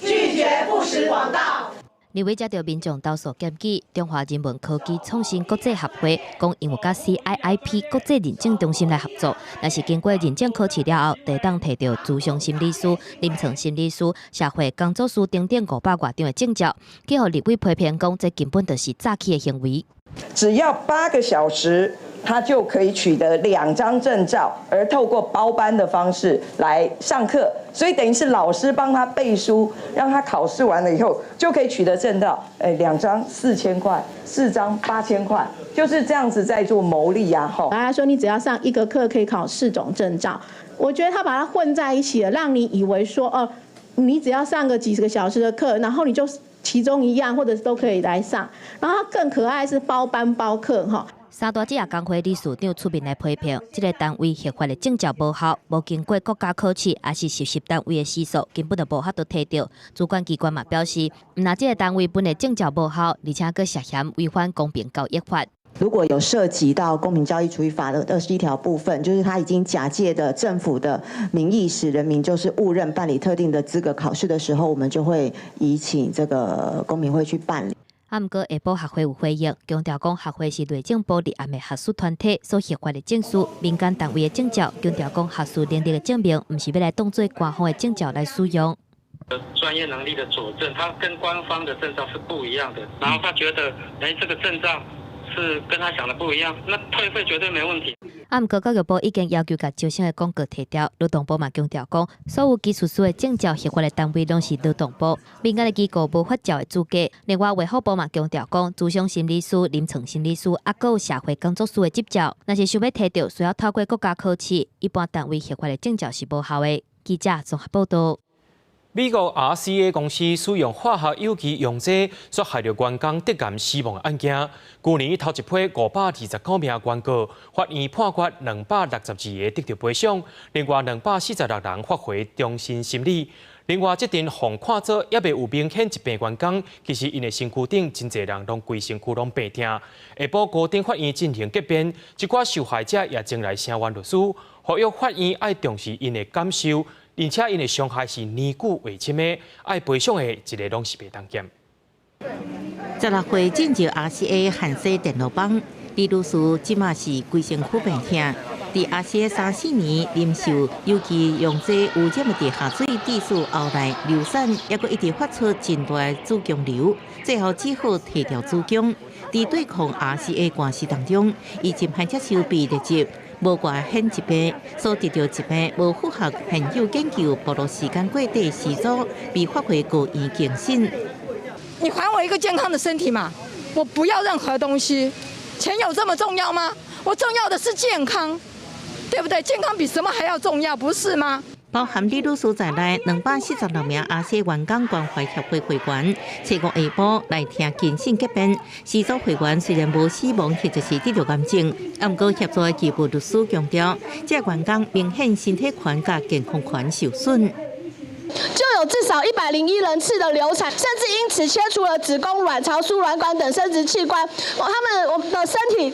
拒絕不實廣告。立委接著民眾投訴檢舉，中華人文科技創新國際學會講，𪜶有佮 CIIP 國際認證中心來合作，若是經過認證考試了後，就會當提著諮商心理師、臨床心理師、社會工作師等等500外張的證照，去予立委批評講，這根本就是詐欺的行為。只要8個小時，他就可以取得2張證照，而透過包班的方式來上課，所以等於是老師幫他背書，讓他考試完了以後就可以取得證照。哎，2張4000塊，4張8000塊，就是這樣子在做牟利呀！吼，大家說你只要上一個課可以考4種證照，我覺得他把它混在一起了，讓你以為說哦，你只要上個幾十個小時的課，然後你就其中一樣或者都可以來上。然後更可愛是包班包課，哈。三大職業工會理事長出面來批評，這个單位核發的證照無效，無經過國家考試，抑是實習單位的時數，根本就無法度提著。主管機關嘛表示，毋但這个單位頒的證照無效，而且閣涉嫌違反公平交易法。如果有涉及到公平交易處理法的21條部分，就是他已經假借的政府的名義，使人民就是誤認辦理特定的資格考試的時候，我們就會移請這個公平會去辦理。啊，毋過下晡學會有回應，強調講學會是內政部立案的學術團體所核發的證書，民間單位的證照，強調講學術能力的證明，毋是欲來當做官方的證照來使用。專業能力的佐證，他跟官方的證照是不一樣的。然後他覺得，哎，這個證照是跟他想的不一樣，那退費絕對沒問題。啊，毋過教育部已經要求共招生的廣告撤掉。勞動部嘛強調講，所有技術師的證照核發的單位攏是勞動部，民間的機構無發照的資格。另外，衛福部嘛強調講，諮商心理師、臨床心理師，抑閣有社會工作師的執照，若是想欲提著，需要透過國家考試，一般單位核發的證照是無效的。記者綜合報道。美國 RCA 公司使用化學有機溶劑所害著員工得癌死亡的案件，舊年頭一批529名原告，法院判決262个得著賠償，另外246人發回重新審理。另外，這陣予看做猶未有明顯疾病員工，其實𪜶的身軀頂真濟人攏規身軀攏病痛。下晡高等法院進行結辯，這寡受害者也前來聲援律師，呼籲法院愛重視𪜶的感受。而且𪜶的傷害是年久日深的，愛賠償的一个攏是袂當減。16歲進入 RCA 焊錫電路板，李女士這馬是規身軀病痛。佇 RCA 三四年臨受有機溶劑污染的地下水致使喉內流產，抑閣一直發出真大的子宮瘤，最後只好提掉子宮。佇對抗 RCA 官司當中，伊真歹接受被列入無外顯疾病，所得著疾病無符合現有研究暴露時間過短時組，被發回高院更審。你還我一個健康的身體嘛？我不要任何東西，錢有這麼重要嗎？我重要的是健康，對不對？健康比什麼還要重要，不是嗎？包含李女士在內，246名 RCA 員工關懷協會會員，初五下晡來聽庭審結辯。四組會員雖然無死亡或者是得著癌症，毋過協助的義務律師強調，這員工明顯身體權佮健康權受損。就有至少101人次的流產，甚至因此切除了子宮、卵巢、輸卵管等生殖器官，他們我們的身體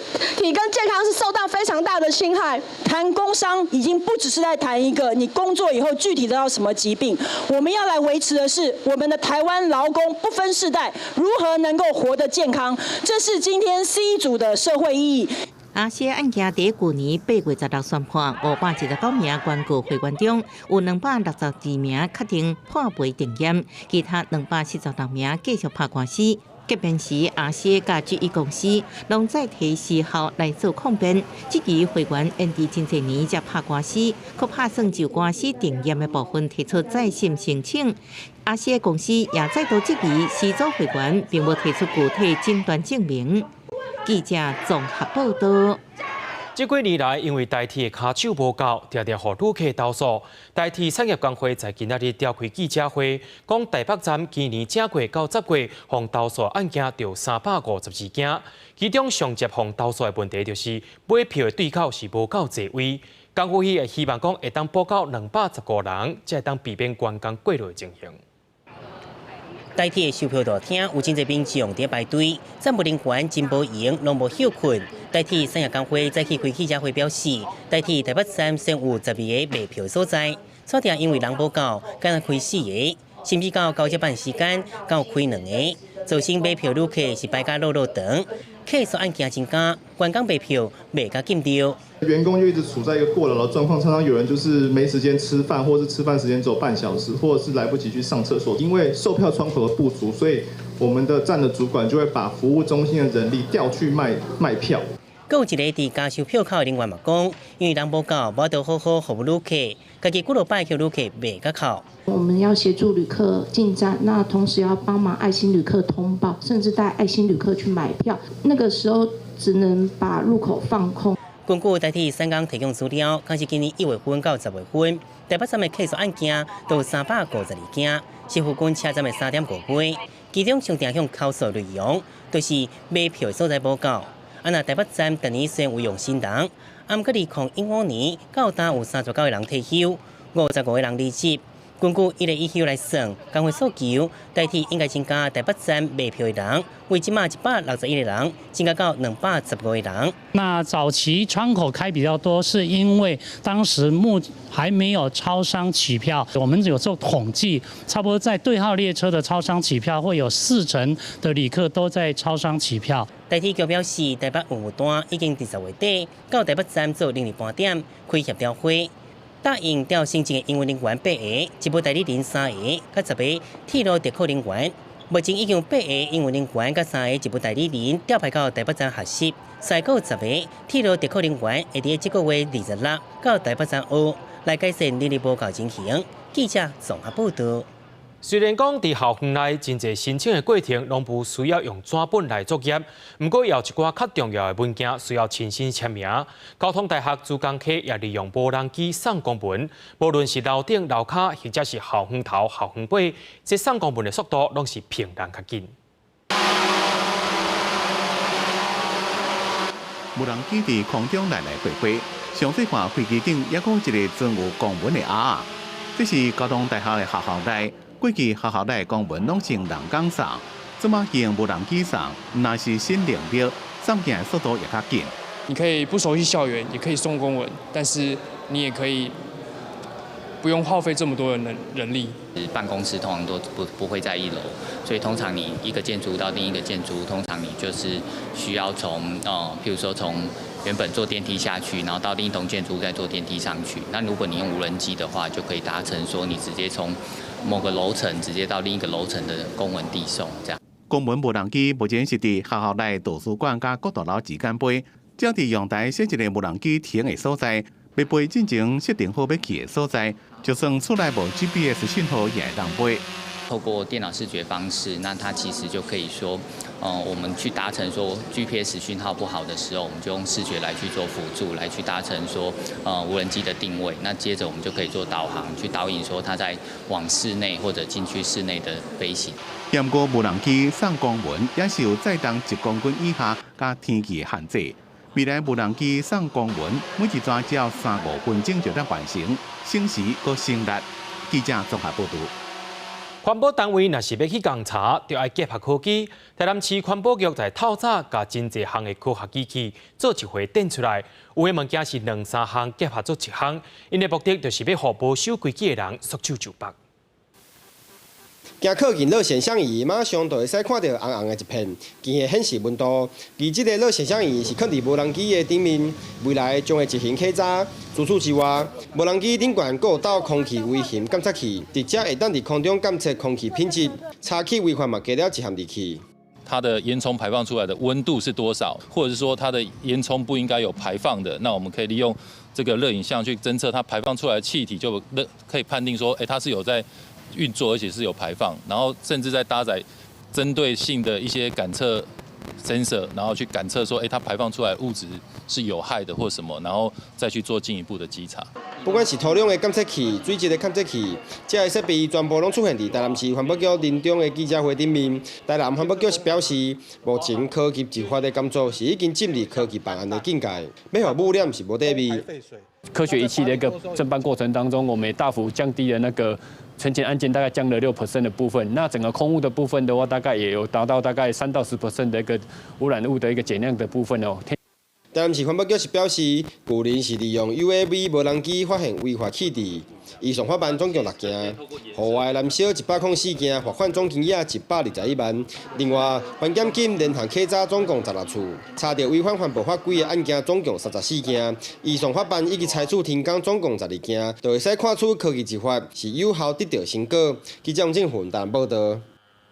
跟健康是受到非常大的侵害。談工傷已經不只是在談一個你工作以後具體得到什麼疾病，我們要來維持的是我們的台灣勞工不分世代如何能夠活得健康，這是今天 C 組的社會意義。 RCA 案件佇舊年8月16宣判，529名原告會員中，有262名確定判賠定讞，其他246名繼續拍官司。結辯時，RCA佮 GE 公司攏再提時效來做抗辯，質疑會員延遲真濟年才拍官司，閣拍算就官司定讞的部分提出再審申請。RCA 公司也再度質疑，四組會員並無提出具體診斷證明。記者綜合報道。這幾年來，因為台鐵的跤手無夠，定定予旅客投訴。台鐵產業工會在今仔日召開記者會，講台北站今年正月到十月，予投訴案件就352件，其中上捷予投訴的問題就是買票的對口是無夠濟位。工會也希望講會當補夠215人，才會當避免員工過勞的情形。台鐵售票大廳有真濟民眾佇排隊，站務人員真無閒，攏無歇睏。台鐵產業工會早起開記者會表示，台鐵台北站先有12個賣票所在，初定因為人無夠，干焦開四個，甚至到9點半時間，閣有開兩個，造成買票旅客是排甲落落長，客訴案件增加，員工賣票賣甲緊著。員工就一直處在一個過勞的狀況，常常有人就是沒時間吃飯，或是吃飯時間只有半小時，或者是來不及去上廁所。因為售票窗口的不足，所以我們的站的主管就會把服務中心的人力調去賣票。閣有一个佇加收票口的人員嘛講，因為人無夠，無法度好好服務旅客，家己幾落擺予旅客罵甲哭。我們要協助旅客進站，那同時要幫忙愛心旅客通報，甚至帶愛心旅客去買票。那個時候只能把入口放空。根據台鐵產工提供資料，光是今年1月份到10月份，台北站的客訴案件都有352件，是平均車站的3.5倍。其中上常向投訴內容，就是買票所在無夠。啊，若台北站逐年雖然有用新人，啊，毋過2015年到今有39個人退休，55個人離職。根據一例一休來算，工會訴求台鐵應該增加台北站賣票的人，為這馬161個人，增加到215個人。那早期窗口開比較多，是因為當時目還沒有超商取票，我們有做統計，差不多在對號列車的超商取票，會有40%的旅客都在超商取票。台鐵局表示，台北運務單已經佇10月底到台北站做人力盤點，開協調會。答應調新進的營運人員八个，職務代理人三个，佮10个鐵路特考人員。目前已經有八个營運人員佮三個職務代理人調派到台北站學習，再閣有10個鐵路特考人員會佇這个月26到台北站學，來改善人力無夠情形。記者綜合報導。雖然講佇校園內真濟申請的過程攏無需要用紙本來作業，毋過也有一寡較重要的文件需要親身簽名。交通大學資工系也利用無人機送公文，無論是樓頂樓跤，或者是校園頭校園尾，這送公文的速度攏是比人較緊。無人機佇空中來來回回，詳細看飛機頂猶閣有一個裝有公文的盒仔。這是交通大學的學校內。過去學校內公文攏是人工送，這馬用無人機送，毋但是省人力，送件的速度也較緊。你可以不熟悉校園，也可以送公文，但是你也可以不用耗費這麼多的人力。辦公室通常都不會在一樓，所以通常你一個建築到另一個建築，通常你就是需要從譬如說從原本坐電梯下去，然後到另一棟建築再坐電梯上去。那如果你用無人機的話，就可以達成說你直接從某個樓層直接到另一個樓層的公文遞送，這樣。公文無人機目前是佇學校內圖書館佮各大樓之間飛，只要佇陽台設一个無人機停的所在，欲飛進前設定好欲去的所在，就算厝內無 GPS 訊號也會當飛。透過電腦視覺方式，那它其實就可以說，我們去達成說 GPS 訊號不好的時候，我們就用視覺來去做輔助，來去達成說，無人機的定位。那接着我們就可以做導航，去導引說它在往室內或者進去室內的飛行。不過無人機送公文也是有載重1公斤以下佮天氣的限制。未來無人機送公文，每一逝只要3-5分鐘就得完成，省時閣省力。記者綜合報導。環保單位若是欲去共查，就愛結合科技。台南市環保局在透早共真濟項的科學機器做一回展出來，有的物件是兩三項結合做一項，𪜶的目的就是欲予無守規矩的人束手就縛。行靠近熱顯像儀，馬上就會使看著紅紅的一片，機械顯示溫度。而這个熱顯像儀是囥佇無人機的頂面，未來將會執行稽查。除此之外，無人機頂懸閣有鬥空氣微型檢測器，直接會當佇空中檢測空氣品質，查起違法嘛加了一項入去。它的煙囪排放出來的溫度是多少，或者是說它的煙囪不應該有排放的，那我們可以利用這個熱影像去偵測它排放出來的氣體，就可以判定說，它是有在運作，而且是有排放，然後甚至在搭載針對性的一些感測 sensor，然後去感測說，它排放出來物質是有害的或什麼，然後再去做進一步的稽查。不管是土壤的監測器、水質的監測器，這些設備全部攏出現佇台南市環保局年終的記者會頂面。台南環保局是表示，目前科技執法的工作是已經進入科技辦案的境界，欲予污染是無底味。科學儀器的一個偵辦過程當中，我們也大幅降低了那個陳情案件，大概降了6% 的部分。那整個空污的部分的話，大概也有達到大概3到10% 的一個污染物的一個減量的部分哦。台南市環保局是表示，舊年是利用 UAV 無人機發現違法棄置，移送法辦總共六件，戶外燃燒104件，罰款總金額121萬。另外，環檢金連項稽查總共16次，查著違反環保法規的案件總共34件，移送法辦以及拆除停工總共12件，就會使看出科技執法是有效得到成果。記者王正雲台南報道。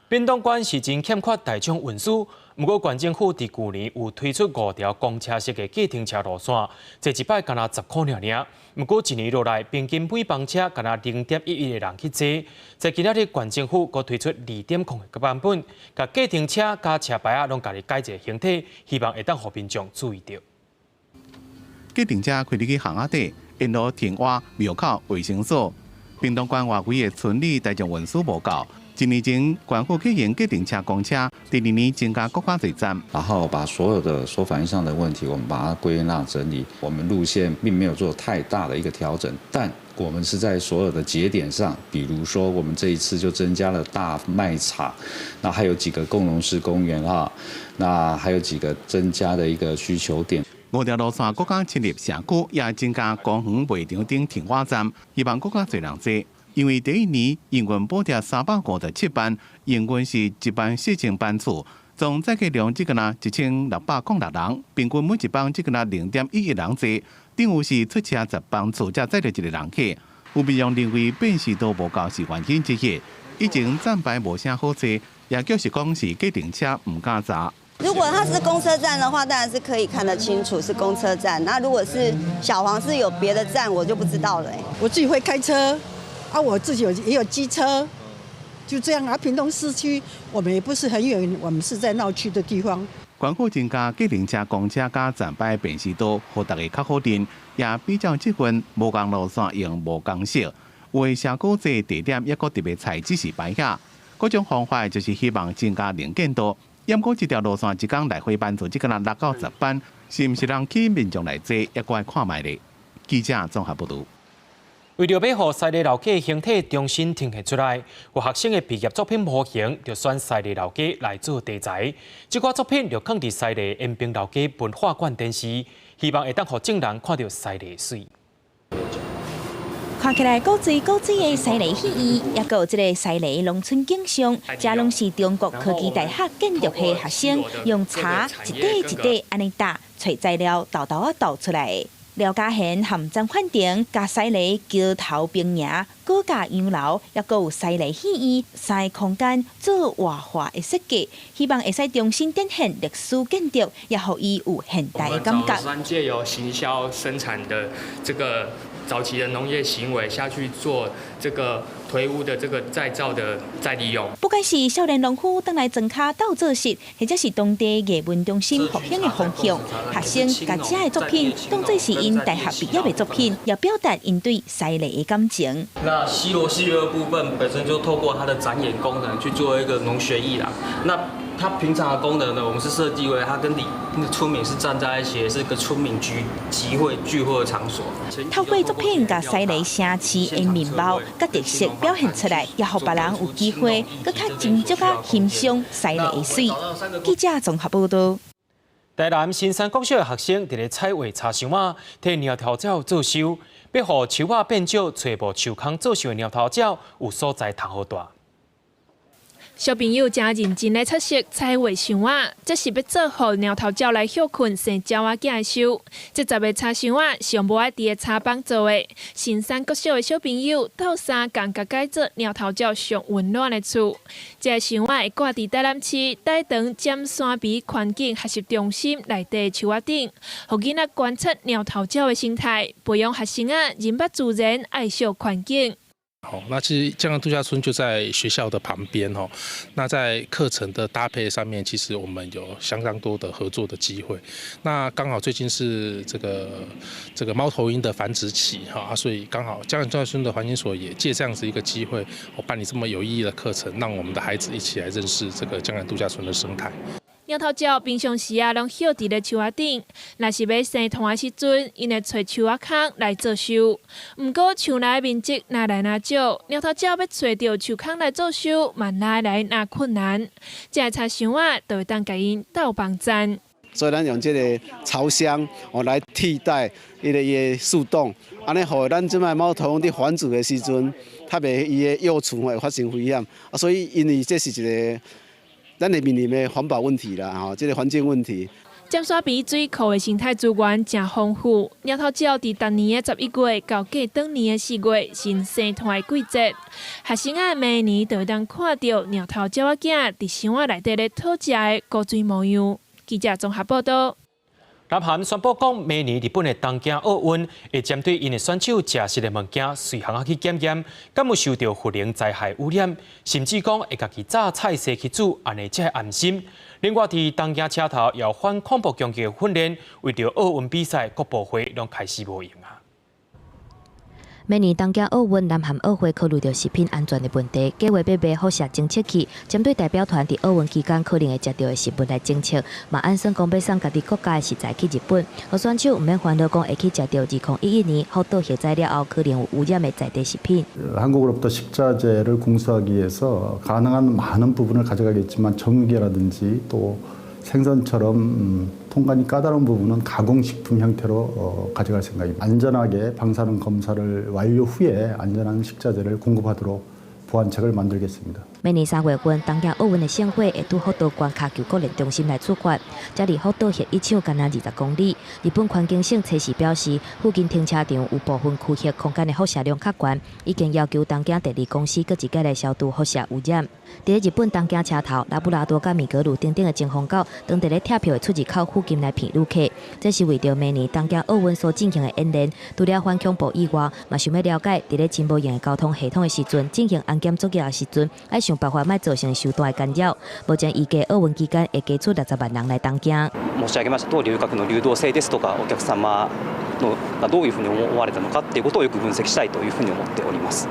屏東縣是真欠缺大眾運輸，毋過縣政府佇舊年有推出五條公車式的計程車路線，坐一擺干焦10箍爾爾。毋過一年落來，平均每班車干焦0.11個人去坐。在今仔日縣政府閣推出2.0的版本，共計程車佮車牌仔攏共伊改一个形體，希望會當予民眾注意著。計程車開入去巷仔底，沿路停倚廟口衛生所，屏東縣外圍的村里大眾運輸無夠。一年前，縣府啟用計程車公車，第二年增加閣較濟站，然後把所有的所反映上的問題，我們把它歸納整理。我們路線並沒有做太大的一個調整，但我們是在所有的節點上，比如說我們這一次就增加了大賣場，那還有幾個共融式公園哈，那還有幾個增加的一個需求點。五條路線閣較深入社區，也增加公園賣場等停倚站，希望閣較濟人坐。因為第一年營運補貼357萬，營運是1萬4千班次，總載客量只干焦1606人，平均每一班只干焦0.11人坐，等於是出車10班次才載著一個人客。有民眾認為辨識度無夠是原因之一，以前站牌無啥好坐，也就是講是計程車毋敢查。如果它是公車站的話，當然是可以看得清楚是公車站。那如果是小黃是有別的站，我就不知道了。我自己會開車。啊，我自己有也有機車，就這樣啊。屏東市區我們也不是很遠，我們是在鬧區的地方。縣府增加計程車、公車佮站牌辨識度，予大家較好認，也比照這份無仝路線用無仝色，有的社區坐地點猶閣特別採指示牌遐，各種方法就是希望增加能見度。毋過這條路線一工來回班次只干焦6到10班，是毋是人去民眾來坐，猶閣愛看覓咧？記者綜合報導。為著欲予西麗老街形體重新呈現出來，有學生的畢業作品模型就選西麗老街來做題材。這款作品就囥佇西麗延平老街文化館展示，希望會當予眾人看著西麗的媠。看起來古錐古錐的西麗戲院，猶閣有這个西麗農村景象，這攏是中國科技大學建築系學生用柴一塊一塊按呢搭，揣材料沓沓仔沓出來的。廖家賢和張焕廷共西麗橋頭兵營、高架洋樓，猶閣有西麗戲院三个空間做活化的設計，希望會使重新展現歷史建築，也予伊有現代的感覺。藉由行銷生產的這個早期的農業行為下去做這個頹屋的這個再造的再利用。不管是少年農夫轉來莊跤鬥做穡，或者是當地藝文中心復興的方向，學生共這个作品當做是𪜶大學畢業的作品，也表達𪜶對西麗的感情。那西螺戲院部分本身就透過它的展演功能去做一個農學藝廊。那它平常的功能呢，我們是設計為它跟里村民是站在一起，是個村民聚集會聚會的場所。透過作品，共西麗城市的面貌佮特色表現出來，也予別人有機會閣較真足仔欣賞西麗的媠。記者綜合報導。台南新山國小的學生佇咧彩畫插箱仔，替貓頭鳥做岫，欲予樹仔變少，揣無樹空做岫的貓頭鳥有所在通好蹛。小朋友誠認真咧擦色彩畫箱仔，這是欲做予貓頭鳥來歇睏生鳥仔囝的岫。這10個柴箱仔上無愛佇个柴房做的。新山國小的小朋友鬥相共共改做貓頭鳥上溫暖的厝。這个箱仔會掛佇台南市帶長尖山埤環境學習中心內底樹仔頂，予囡仔觀察貓頭鳥的生態，培養學生仔認捌自然、愛惜環境。哦，那其實江南度假村就在學校的旁邊哦。那在課程的搭配上面，其實我們有相當多的合作的機會。那剛好最近是這個貓頭鷹的繁殖期哈，所以剛好江南度假村的環境所也借這樣子一個機會，我辦理這麼有意義的課程，讓我們的孩子一起來認識這個江南度假村的生態。貓頭鳥平常時啊，攏歇佇咧樹仔頂。若是欲生團的時陣，𪜶會揣樹仔空來做岫。毋過樹內面積愈來愈少，貓頭鳥欲揣著樹空來做岫，嘛愈來愈困難。這个柴箱仔就會當共𪜶鬥幫贊。所以咱用這个巢箱哦來替代伊个伊的樹洞，按呢予咱這擺貓頭鷹佇繁殖的時陣，較袂伊的幼雛會發生危險。啊，所以因為這是一個咱會面臨的環保問題啦，吼，這個環境問題。尖沙埤水庫的生態資源誠豐富，貓頭鳥佇逐年的11月到過轉年的4月是生團的季節。學生仔每年都會當看著貓頭鳥仔囝佇箱仔內底咧討食的古錐模樣。記者綜合報道。南韓宣布講，明年日本的東京奧運會針對𪜶的選手食食的物件隨項仔去檢驗，敢有受著核能災害污染，甚至講會家己炸菜踅去煮，按呢才會安心。另外，佇東京車頭也有反恐怖攻擊的訓練，為著奧運比賽各部會攏開始無閒啊。明年東京奧運，南韓奧會考慮著食品安全的問題，計劃欲賣輻射偵測器，針對代表團佇奧運期間可能會食著的食物來偵測。嘛按算講欲送家己國家的食材去日本，予選手毋免煩惱講會去食著2011年福島核災了後可能有污染的在地食品。 한국으로부터 식자재를 공수하기 위해서 가능한 많은 부분을 가져가겠지만 정육이라든지 또 생선처럼 통관이 까다로운 부분은 가공식품 형태로 가져갈 생각입니다. 안전하게 방사능 검사를 완료 후에 안전한 식자재를 공급하도록 보완책을 만들겠습니다. 明年3月份，東京奧運的聖火會拄福島縣跤球國練中心來出發，這離福島核一廠干焦20公里。日本環境省測試表示，附近停車場有部分區域空間的輻射量較懸，已經要求東京電力公司閣一擺來消除輻射污染。佇日本東京車頭、拉布拉多佮米格魯等等的情風狗，當佇咧拆票的出入口附近來騙旅客，這是為著明年東京奧運所進行的演練。除了反恐怖以外，嘛想欲了解，佇咧真無閒的交通系統的時陣，進行安檢作業的時陣，愛想辦法莫造成傷大的干擾。目前預計奧運期間會加出60萬人來東京。申し上げました通り、旅客の流動性ですとか、お客様のがどういうふうに思われたのかっていうことをよく分析したいというふうに思っております。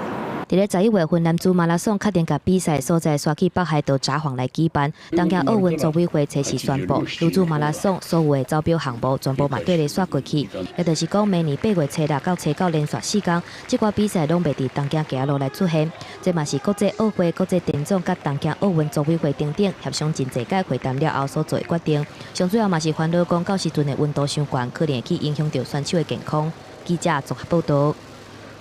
佇咧11月份男子馬拉松確定共比賽所在徙去北海道札幌來舉辦。東京奧運組委會測試宣布，女子馬拉松所有的招標項目全部嘛綴咧徙過去，也就是講，明年8月初6到初九連續4工，這寡比賽攏袂佇東京街仔路來出現。這嘛是國際奧會、國際田總佮東京奧運組委會等等協商真濟屆會談了後所做的決定。上主要嘛是煩惱講，到時陣的溫度傷懸，可能會去影響著選手的健康。記者綜合報道。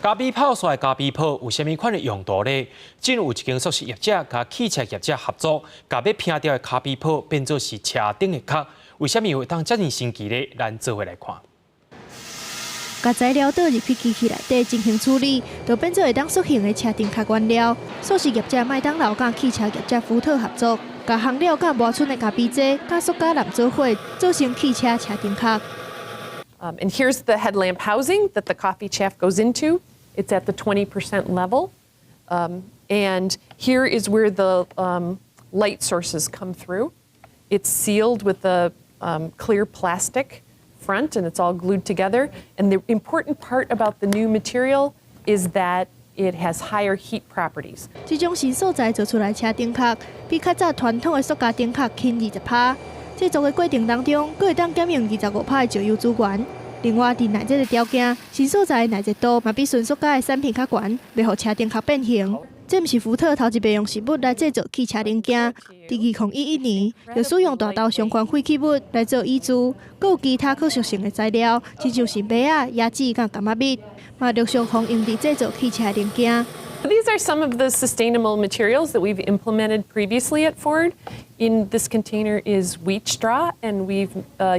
咖啡泡出來咖啡泡有啥物款的用途呢？真有一間速食業者佮汽車業者合作，共欲拚掉的咖啡泡變做是車頂的殼。為啥物會當遮爾神奇呢？咱做伙來看。共材料倒入去機器內底進行處理，就變做會當塑形的車頂殼原料。速食業者麥當勞佮汽車業者福特合作，共烘料佮磨出的咖啡渣佮塑膠籃做伙，做成汽車車頂殼。 And here's the headlamp housing that the coffee chaff goes into. It's at the 20% level. And here is where the light sources come through. It's sealed with a clear plastic front and it's all glued together. And the important part about the new material is that it has higher heat properties. 這種新素材做出來車頂殼，比較早傳統的塑膠頂殼輕20%。製作的過程當中，閣會當減用25%的石油資源。另外，佇耐熱的條件，新素材耐熱度嘛比純塑膠的產品較懸，袂予車頂殼變形。這毋是福特頭一擺用食物來製造汽車零件。佇2011年，就使用大豆相關廢棄物來做椅子，閣有其他可塑性的材料，親像是麥仔、椰子佮柑仔蜜，嘛陸續予用佇製造汽車零件。 These are some of the sustainable materials that we've implemented previously at Ford. In this container is wheat straw, and we've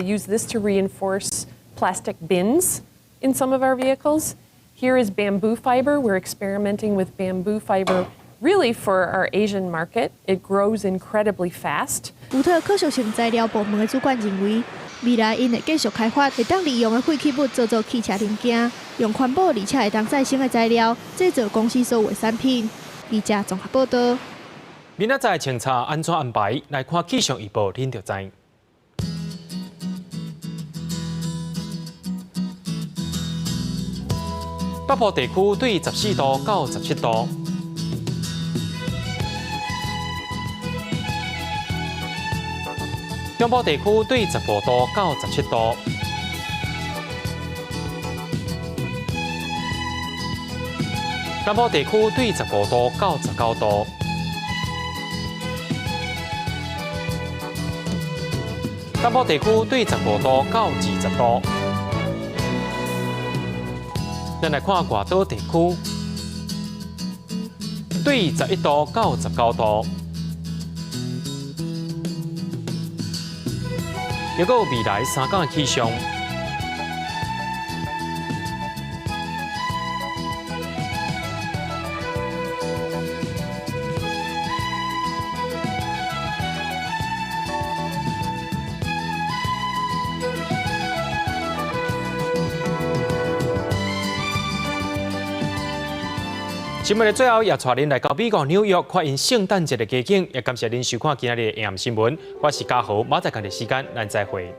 used this to reinforce plastic bins in some of our vehicles. Here is bamboo fiber. We're experimenting with bamboo fiber really for our Asian market. It grows incredibly fast. 福特可塑性材料部門的主管認為，未來𪜶會繼續開發會當利用的廢棄物做做汽車零件，用環保而且會當再生的材料製造公司所有的產品。記者綜合報道。明仔載清查按怎安排？來看氣象預報，恁就知。北部地區對14度到17度。中部地區對15度到17度。南部地區對15度到19度。北部地區對15度到20度。咱來看外島地區，對11度到19度。猶閣有未來三工的氣象。新聞的最後，也帶您來到美國紐約，看𪜶聖誕節的街景。也感謝您收看今仔日的 AM 新聞。我是嘉豪，明仔載仝個時間，咱再會。